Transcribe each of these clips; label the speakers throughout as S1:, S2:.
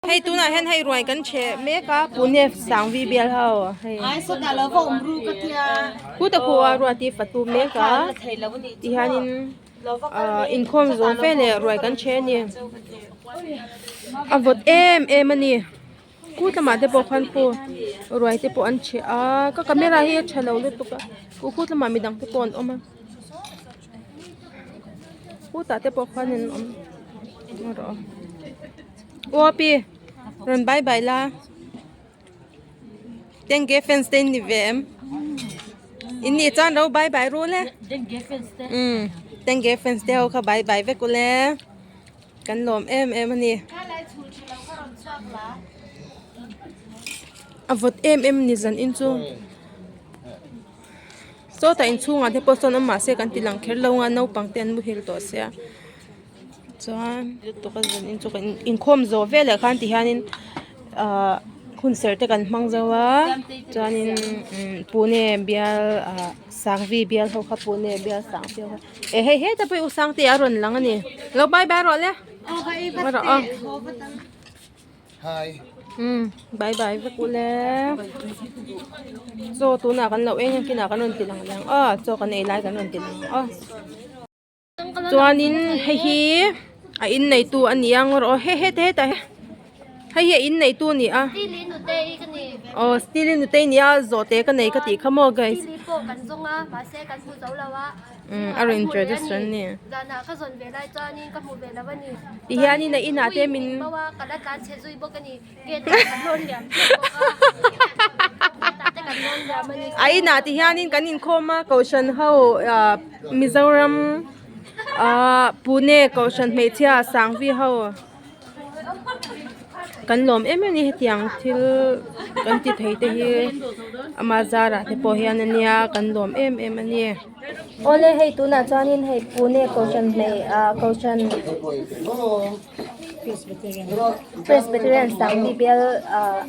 S1: Hei tunah hian hei ruai kan chhe mek a Pune Sangvi bial ho hei khuta khu a ruati fatu mek a tihianin ahh inkhawm zawm vel leh ruai kan chhe a ni a vawt em em a ni khu lamah te pawh khan khu ruai te pawh an chhe a ka camera hi a tha lo lutuk a khu lamah midang te pawh an awm a khutah te pawh khan an awm rawh. Aw pi rawn bye bye la tengge fans te in ni ve em in nih chuan ro bye bye ru le umm tengge fans te ho kha bye bye vek ule kan lawm em em a ni a vawt em em a ni zan in chu sawtah inchhungah te pawh sawn awm mahse kan ti lang kher lo ang a naupang te an muhil tawh sia. Chuan lutuk a zan in chu kan inkhawm zawh veleh khan ti hianin ahh hun serh te kan hmang zo a chuanin umm pune bial ah sangvi bial ho kha pune bial sangvi ho kha eh hei hetah pawh hi u sangte a rawn lang a ni lo bye bye rawh le rawh aw umm bye bye vek ule chaw tunah kan lo eng a kinah kan rawn ti lang leh ang aw chaw kan ei lai kan rawn ti lang ang aw. Chuanin hei hi a inneitu a ni ang rawh he heta heta hei hi a inneitu a ni a aw steel i nute a ni a zawhte ka nei ka tih kha maw guys umm a rawn introduce a ni ti hianin a inah te min A inah ti hianin kan inkhawm a kohhran ho ah Mizoram ah Pune kohhran hmeichhia Sangvi ho kan lawm em em a ni hetiang thil kan ti thei te hi ama zarah te pawh hian ania kan lawm em em a ni. Awle hei tunah chuanin hei Pune kohhran hmei ah kohhran. Presbyterian Sangli bial ah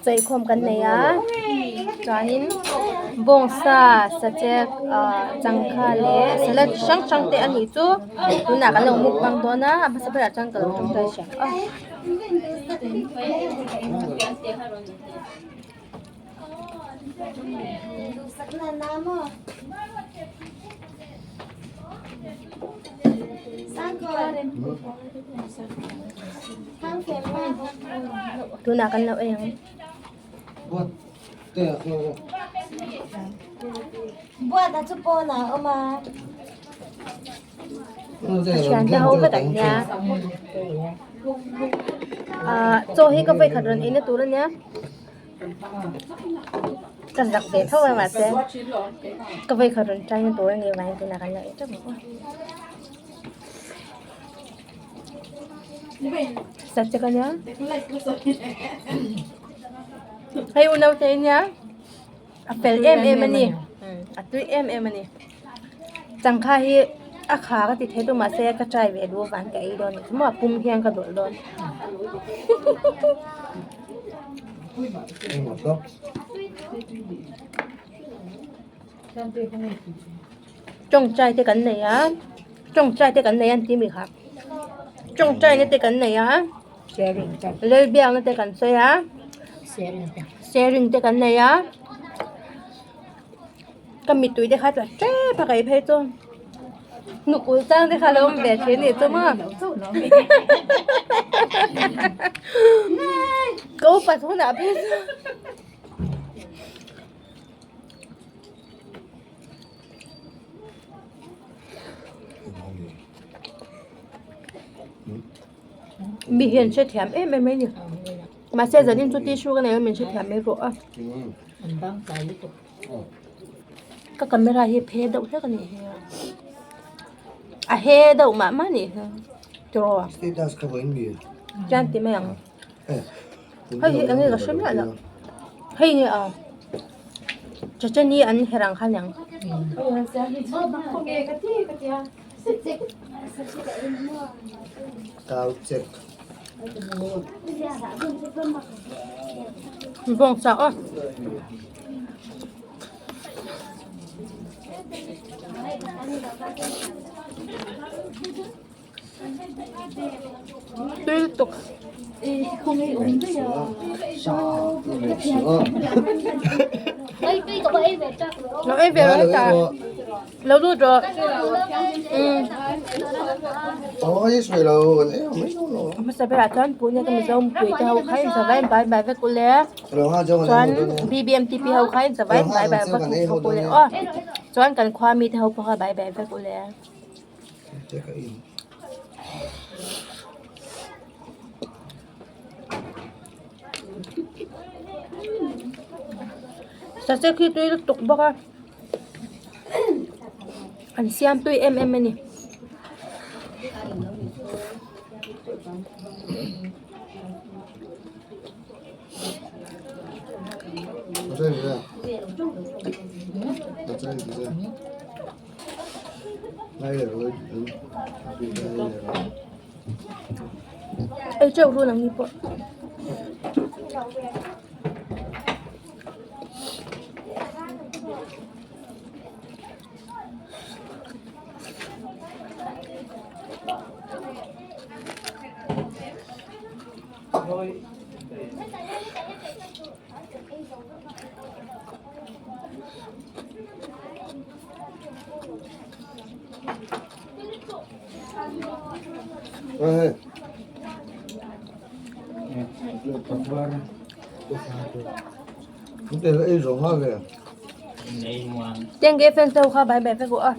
S1: chawihkhawm kan nei a chuanin bawngsa sachek ah changkha leh salad chi hrang hrang te a nih chu tunah kan lo mukbang dawn a a hmasa berah chuan ka lo tawngtai hrang a. Tunah kan lo ei ang. Thian te ho vek an nia ah chaw hi ka vawikhat rawn ei na tur a nia. Ka zak ve tho a mahse ka vawikhat rawn try na tur a ni vangin tunah kan la ei teuh bawk a. Sachek a nia hei u naute nia a fel em em a ni a tui em em a ni changkha hi a kha ka ti thei deuh mahse ka try ve duh avang ka ei dawn a ni chu maw a pum hian ka dawlh dawn. Tawngtai te kan nei a tawngtai te kan nei a an ti mi kha tawngtai na te kan nei a lalbiakna te kan sawi a sharing te kan nei a ka mittui te kha tla tep a ka ei phei chu. Nukul chang te kha lo awm ve thin nih chu maw ka upat hunah phei chu mi hian hrethiam em em mai a ni mahse zanin chu tissue ka nei a min hrethiam mai rawh a. Ka camera hi phe deuh hlek a nih hi a a he deuh mah mah a nih hi tiraw
S2: Status ka vawiin mi
S1: chuan ti mai ang hei hi eng nge ka hre miah loh hei nge a chachani an her ang kha aniang.
S2: Tau check.
S1: Bawngsa aw. Tui lutuk. Lo ei ve rawh heta. Lo lut rawh. Umm. Hmasa berah chuan pune ka Mizo mipui te ho kha in zavai bai bai vek ule. Chuan BBMTP ho kha in zavai bai bai vek bawk ule aw. Chuan kan khua mi te ho pawh kha bai bai vek ule. Sasek hi tui lutuk bawk a an siam tui em em a ni. Ei teuh run ang ni pawh. Tenge fans ho kha bai bai vek u a.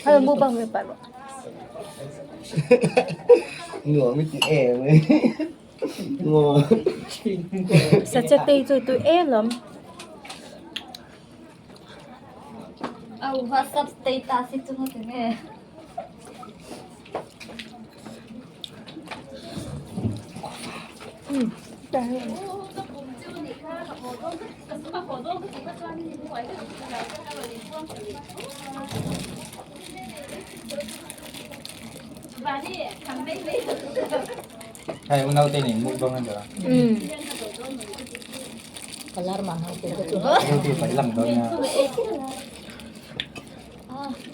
S1: Hei mukbang ve pah rawh. Sachek te hi chu tui em lawm.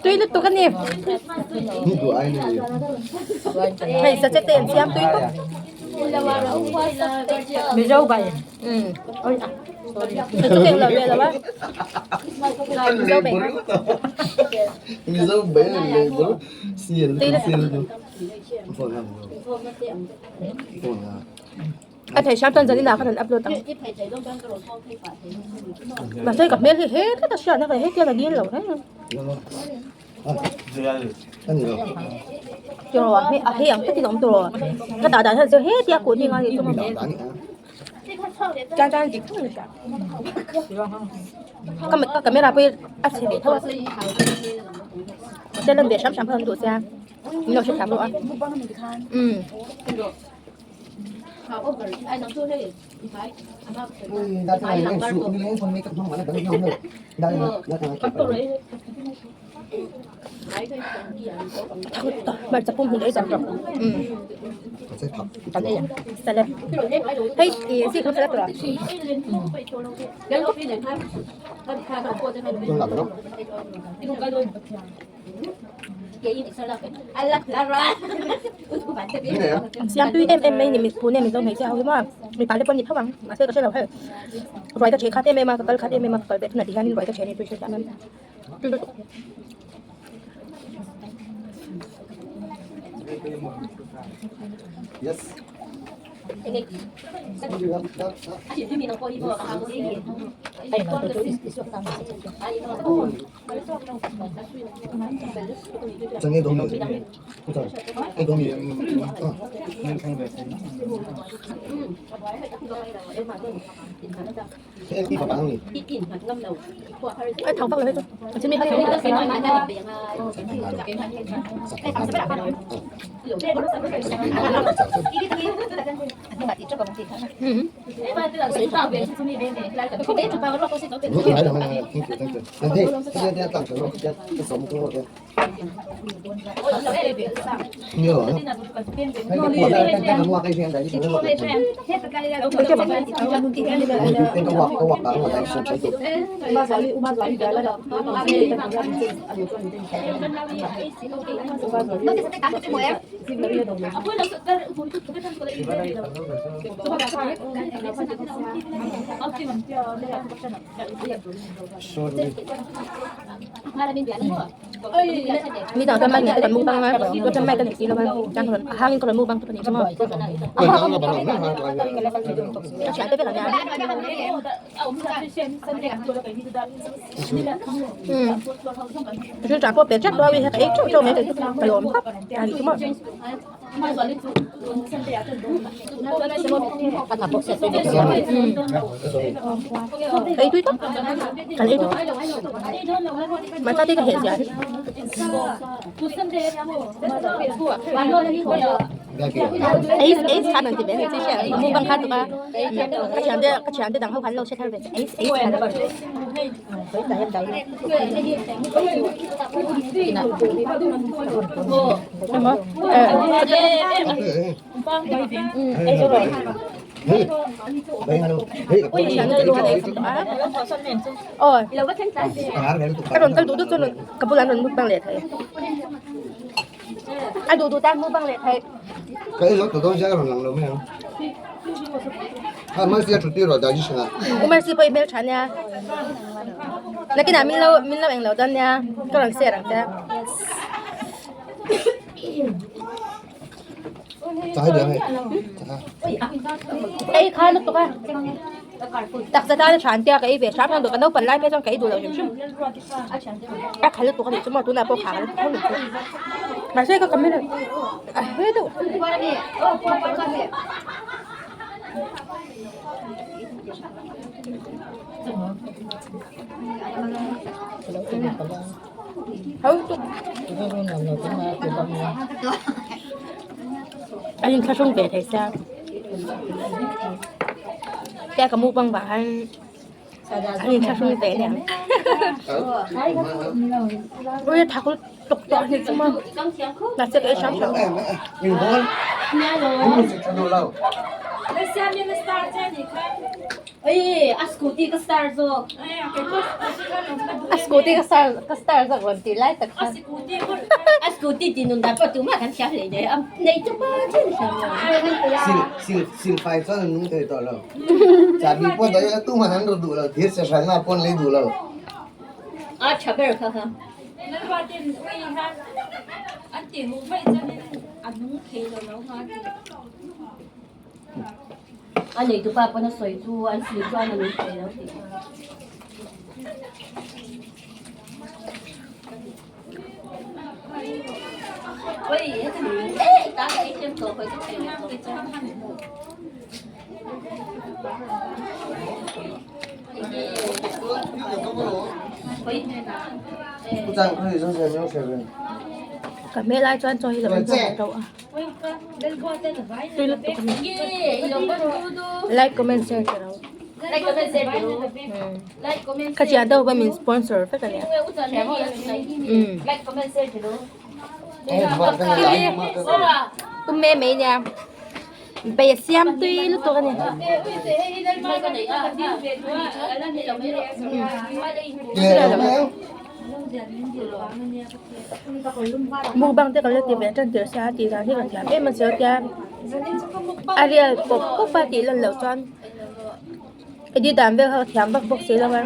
S1: Tui lutuk a ni. Hei sachek te an siam tui bawk. Mizo bai. Sachek te lo ve lo a. Mizo bai.
S2: Mizo bai le bro. Sial sial.
S1: A thei hram chuan zanin ah khan an upload ang. Mahse ka hmel hi he tlat a hriatna ka he tiang a dil lo reng. Tiraw a hmel a hei ang takin a awm tiraw. Ka dah dan hian he tia kut hi ngai chu chan chan dik thung a ni ta. Ka camera pawh hi a chhe ve tho a. Hotel lan ve hram hram kha an duh sia. Min lo hrethiam rawh a. Umm. Hmarcha pum hun ei zawk rawh. Umm. Salad. Hei ih si kha salad rawh. Siam tui em em mai ni pune mizo hmeichhia ho hi maw mipa te pawh an ni tho ang mahse ka hre lo hei ruai ka chhe khat em em a ka kal khat em em a ka kal ve thun a ti hian ruai ka chhe ni tui hre chiah mai. A thau vak lo hei chu a chimi kha Mi dang chuan mic nen te kan mukbang a chuan chuan mic ka nei si lo a chuan ka rawn a hangin ka rawn mukbang chu ka ni chu maw ka thian te vek ania umm thil tah pawh pe tep tawh a ka ei teuh teuh mai ka lawm khawp a ni chu maw. Ei tui tak kan ei tui mahse te ka heh zia hi ei ei khan an ti ve chi hriat mukbang kha tuk a ka thian te ka thian te dang ho khan lo hre thar ve ei ei khan Ka rawn kal duh duh chuan ka bulah an rawn mukbang leh thei a duh duh tan mukbang leh thei. U Mercy pawh i hmeltha nia nakinah min lo min lo englo dawn nia ka rawn share ang che. Ei kha lutuk a taksa tan a tha an tia ka ei ve hram hram duh ka naupang lai phei chuan ka ei duh lo hrim hrim a kha lutuk a nih chu maw tunah pawh kha ka la ti tho lutuk mahse ka camera a he deuh. A inthlahrung ve thei sia tia ka mukbang vang khan an inthlahrung ve aniang ui a thak lutuk tawh a ni chu maw mahse ka ei hram hram.
S3: A scooty ka star zawk rawn tih lai tak khan a scooty ti nun dan pawh tumah kan hria hlei nei a nei chu pa chen hria
S2: Silfai chuan an nung thei tawh lo. Chahbi pawh daih ila tumah an rawh duh lo, thir se hran ah pawh an lei duh lo.
S3: A tha ber kha kha. A neitu pa pawn a sawi chu an sil chuan a nung thei lo tih.
S1: Ka hmel ai chuan chaw hi lo en zawk tawh a. Tui lutuk a ni. Like comment share te ro. Kha chiah deuh va min sponsor vek a nia. Tum me mai nia. Bei a siam tui lutuk a ni. Mukbang te kan la ti ve tan tir sia tih dan hi kan thiam em a chu tia a rial pawp pawp a tih lan loh chuan edit dan vel kha ka thiam vak bawk si lo a.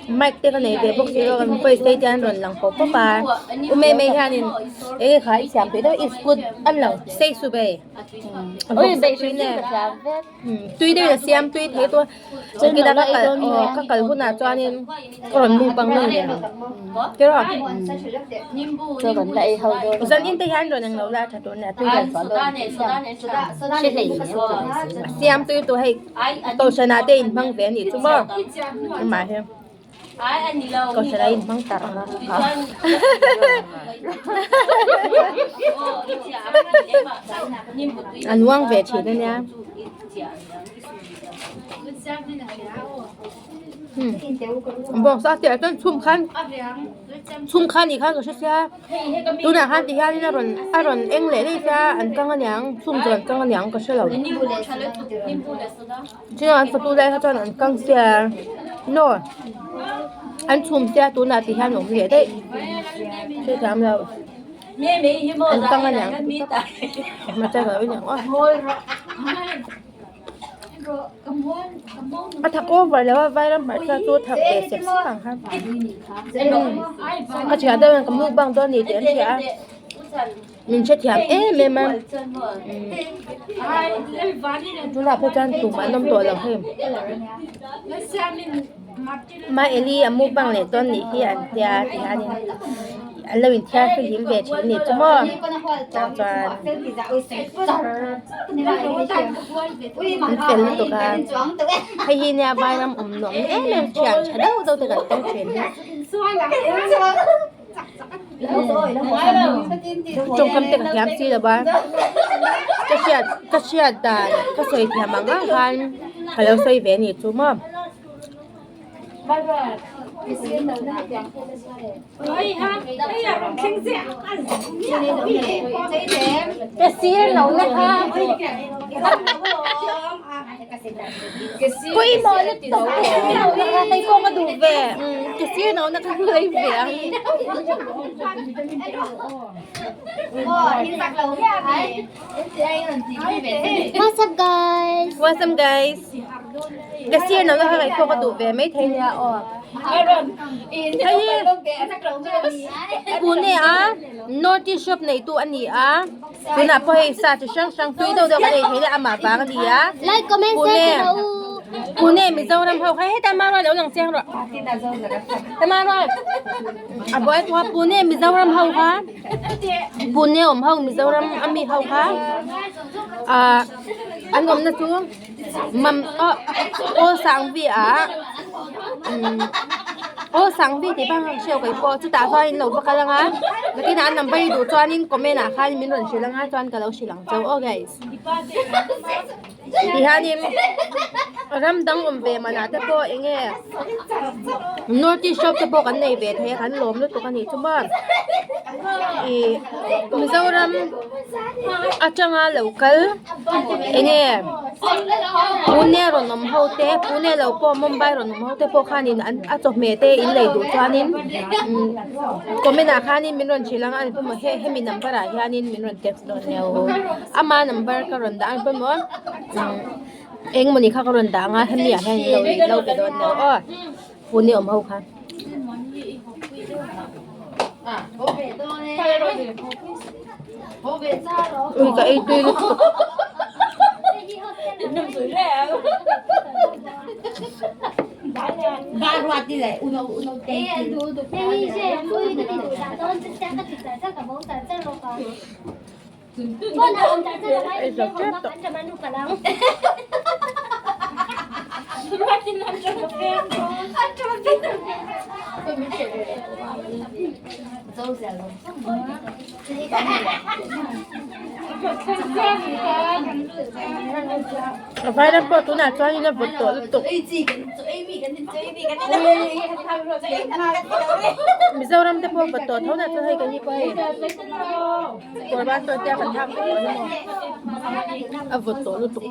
S1: Mic te ka nei ve bawk si lo kan voice te hian rawn lang pawp pawp a u mei mei hianin enge kha i siam peih deuh i scooty an lo sei su ve tui deuh in a siam tui thei tawh a chuan ka kal aw ka kal hunah chuanin ka rawn mukbang nawn leh ang tiraw zanin te hian rawn englo la a tha tur nia tui deuh a siam tui tur hei. Kohhranah te inhmang ve a nih chu maw amah hi kohhranah a inhmang tar ang a an uang ve thin a nia bawngsa tih ah chuan chhum khan chhum khan nih khan ka hre sia. Tunah khan ti hianin a rawn a rawn eng leh daih sia an kang aniang chhung chu an kang aniang ka hrelo chuan an fatu lai kha chuan an kang sia no an chhum sia tunah ti hian a awm leh daih hrethiam lo an kang aniang A thak over lo a vairam hmarcha chu thak ve sep sep ang khan a thiah deuh hian ka mukbang dawn a ni tih an hria a min hrethiam em em a tunah pawh chuan tumah an awm tawh lo hei Maeli a mukbang leh dawn nih hi an tia ti hianin an lo inthiar fihlim ve thin a ni chu maw tah chuan an fel lutuk a hei hi nia vairam awm nuam em em thian tha deuh deuh te kan tawng thin hi tawngkam te ka thiam si lo va ka hriat ka hriat dan ka sawi thiam ang ang khan ka lo sawi ve a ni chu maw. Ka sir lo na kha pawimawh lutuk ka sir lo na kha hei pawh ka duh ve ka sir lo na kha lei ve ang.
S4: What's up guys?
S1: What's up guys? Ka sir lo na kha hei pawh ka duh ve mai thei nia aw. Hei Pune a North East shop neitu a ni a. Tunah pawh hei sa chi hrang hrang tui deuh deuh kan ei thei leh amah vang a ni a.
S4: Like, comment, share
S1: Pune
S4: rawh u.
S1: Pune Mizoram ho kha heta Mara lo lang chiang rawh. Hema rawh a buai tawh a Pune Mizoram ho kha Pune awm ho Mizoram ami ho kha ah an awmna chu mam aw aw sangvi ah aw sangvi tih bak a hriat kei pawh chutah chuan in lo va kal ang a nakinah an number hi duh chuanin comment ah khan min rawn hrilh ang a chuan ka lo hrilh ang chauh aw guys tihianin ram dang awm ve manah te pawh eng nge north east shop te pawh kan nei ve thei a kan lawm lutuk a nih chu maw ih Mizoram atanga lo kal eng nge Pune rawn awm ho te Pune lo pawh Mumbai rawn awm ho te pawh khanin an a chawhmeh te in lei duh chuanin comment ah khanin min rawn hrilh ang a ni pawimawh he hemi number ah hianin min rawn text dawn nia aw ama number ka rawn dah a ni pawimawh engmawni kha ka rawn dah ang a hemi ah hian in lo lo be dawn nia aw Pune awm ho kha. Ui ka ei tui lutuk. Ei zo tep tawh. A vairam pawh tunah chuanin a vawt tawh lutuk. Mizoram te pawh vawt tawh tho na chuan hei keini pawh hei kawr ban tawn te a kan hak vek tawh emaw a vawt tawh lutuk.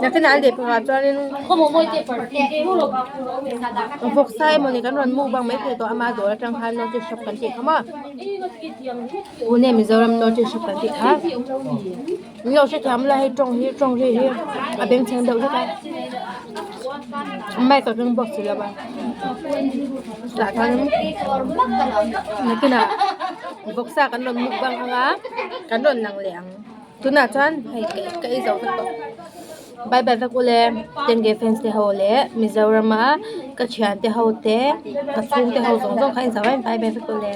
S1: Nakinah a leh pakhat chuanin vawksa emawni kan rawn mukbang maithei tawh ama dawr atang khan notice shop kan tih kha maw Pune Mizoram notice shop kan tih kha min lo hrethiam la hei tawng hi tawng ri hi a bengchheng deuh hlek a mic a keng bawk si lo a tah khan nakinah vawksa kan rawn mukbang ang a kan rawn lang leh ang. Tunah chuan hei ka ei zo vek tawh bye bye vek ule Tenge fans te ho leh Mizorama ka thian te ho te ka chhung te ho zawng zawng kha in zo em bye bye vek ule.